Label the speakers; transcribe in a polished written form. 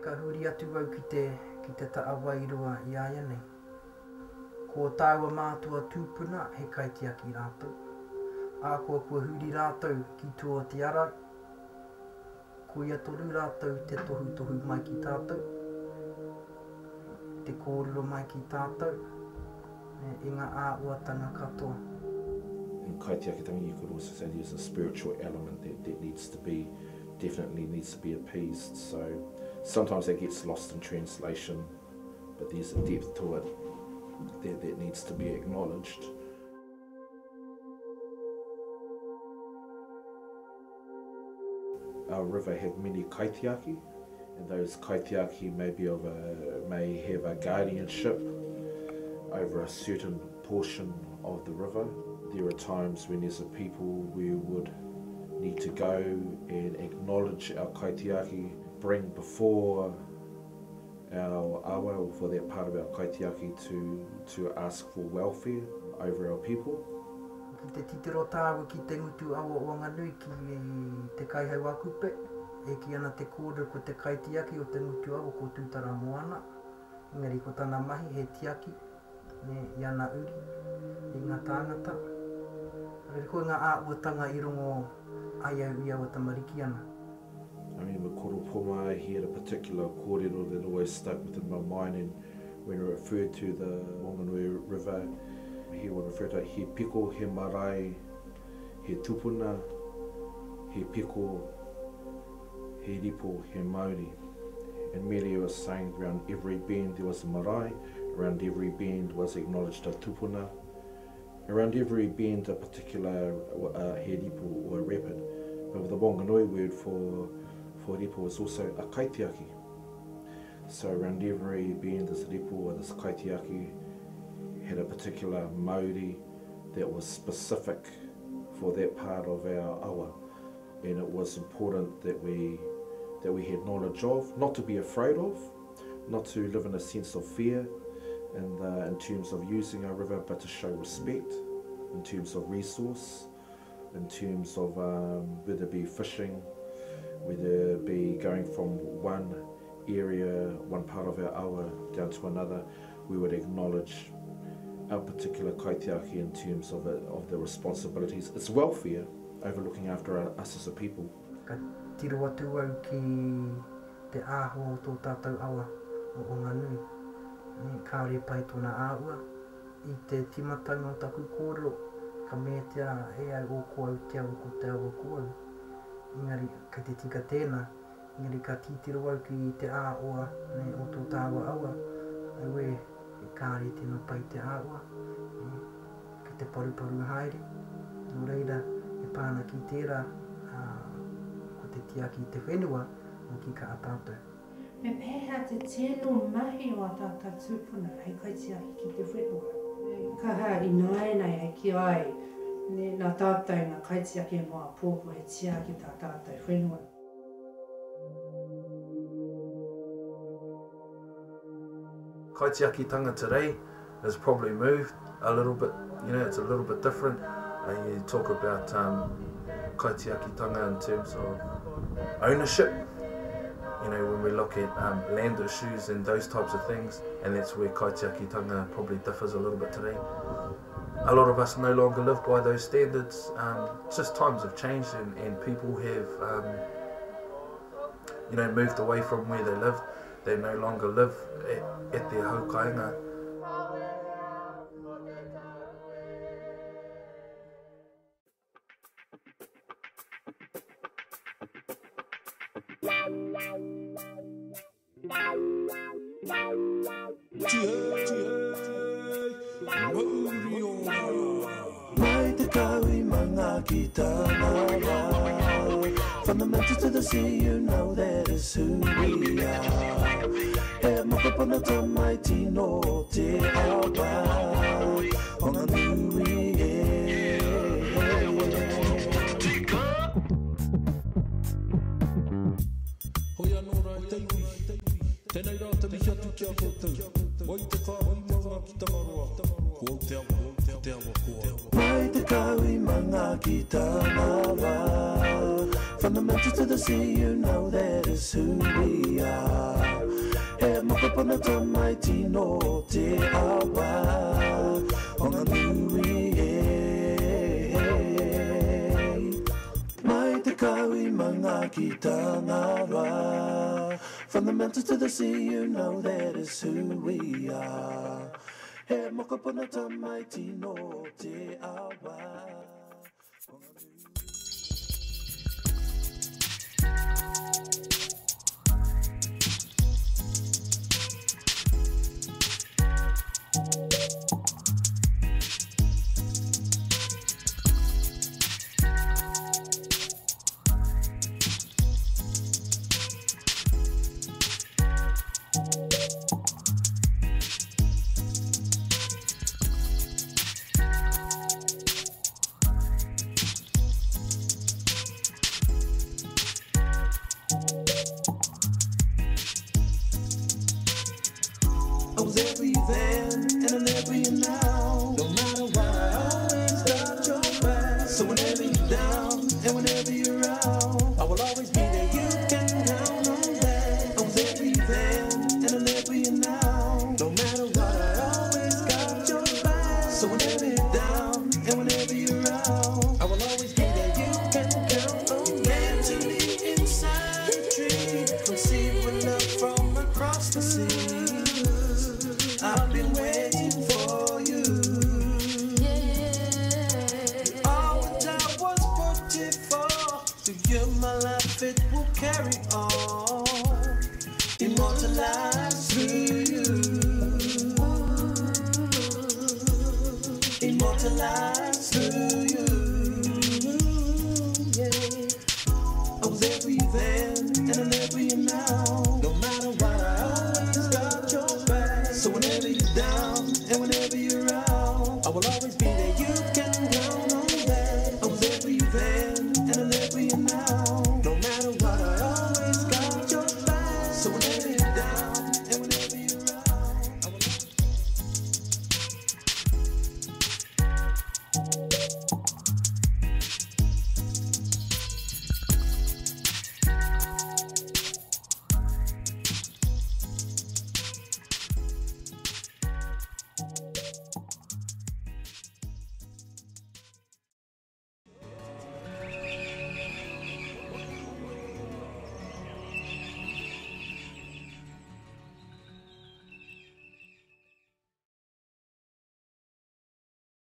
Speaker 1: Ka huri atu au ki te, ki te taha wairua i āianei. Ko tāua mātua tūpuna he kaitiaki rātou. Ahakoa kua huri rātou ki tua o te ara, koia tonu rātou te tohutohu mai ki tātou, te kōrero mai ki tātou i ngā āhuatanga katoa.
Speaker 2: In kaitiakitanga you could also say there's a spiritual element that, that needs to be definitely needs to be appeased. So sometimes that gets lost in translation, but there's a depth to it that, that needs to be acknowledged. Our river had many kaitiaki, and those kaitiaki may, be of a, may have a guardianship over a certain portion of the river. There are times when as a people we would need to go and acknowledge our kaitiaki, bring before our awa or for that part of our kaitiaki to, to ask for welfare over our people.
Speaker 1: Ki te titiro tāua ki te ngutu awa o Wanganui ki Te Kaihau-a-Kupe, e kī ana te kōrero ko te kaitiaki o te ngutu awa ko Tūtaramoana, engari ko tana mahi he tiaki nē, i ana uri, i ngā tāngata. Engari koe ngā āhuatanga i rongo ai au i aua tamariki ana.
Speaker 2: I remember Koro Poma, he had a particular kōrero that always stuck within my mind and when he referred to the Wanganui River, he would refer to it, he piko, he marae, he tupuna, he piko, he ripo, he mauri. And merely was saying around every bend there was a marae, around every bend was acknowledged a tupuna, around every bend a particular uh, he ripo or a rapid. But the Wanganui word for, for ripo is also a kaitiaki. So around every bend this ripo or this kaitiaki had a particular mauri that was specific for that part of our awa. And it was important that we that we had knowledge of, not to be afraid of, not to live in a sense of fear in, the, in terms of using our river, but to show respect in terms of resource, in terms of um, whether it be fishing, whether it be going from one area, one part of our awa down to another, we would acknowledge our particular kaitiaki in terms of, it, of the responsibilities. It's welfare over looking after our, us as a people.
Speaker 1: Ka tiro atu au ki te āhua o tō tātou awa o Wanganui. Kāore e pai tōna āhua. I te tīmatanga o taku kōrero, ka meatia e au o ko au te awa ko te awa ko au. Engari, kei te tika tēnā, engari ka titiro au ki te āhua o tō tāua awa, auē, kāore tino pai te āhua. Kei te paruparu haere. Nō reira, e pā ana ki tērā, ā, ko te tiaki i te whenua, hoki ka a tātou.
Speaker 3: Me pēhea te tino mahi o a tātou tūpuna hei kaitiaki ki te whenua? Kaha ināianei hei kī ai, nā tātou ngā kaitiaki mō āpōpō he tiaki tā tātou whenua.
Speaker 4: Kaitiakitanga today has probably moved a little bit, you know, it's a little bit different. Uh, you talk about um, kaitiakitanga in terms of ownership, you know, when we look at um, land issues and those types of things, and that's where kaitiakitanga probably differs a little bit today. A lot of us no longer live by those standards. Um, just times have changed and, and people have, um, you know, moved away from where they lived. They no longer live at, at their haukainga.
Speaker 5: Mai te kaui manaakitanga From the mountains to the sea, you know that is who we are. He mokopuna tamaiti no te awa Whanganui e.
Speaker 6: Hoi anō rā e te iwi, tēnei rā te mihi atu ki a koutou, wai te kāhui maunga ki Tangaroa, ko au te awa, ko te awa ko au.
Speaker 5: Mai te kaui manaakitanga rā. From the mountains mountains to the sea, you know that is who we are. He mokopuna tamaiti no te awa, Whanganui e. Mai te kaui manga ki Tangaroa. From the mountains to the sea, you know that is who we are. He mokopuna tamaiti no te awa. I was there for you then, and I'm there for you now. No matter what, I always got your back. So whenever you're down, and whenever you're out, I will always be there, you can count on that. I was there for you then, and I'm there for you now. No matter what, I always got your back. So whenever you're down, and whenever you're out, I will always be there, you can count on that. To me inside a tree, conceived with love from across the sea. I've been waiting for you. You are what I was put here for. To you, my life, it will carry on. Immortalized through you. Immortalized through you. Yeah. I was there for you then, and I'm there for you now. No matter what, I always got your back. So whenever you're down, and whenever you're out, I will always be there, you can count on that. I was there for you then, and I'm there for you now. No matter what, I always got your back. So whenever you're down, and whenever you're out, I will always.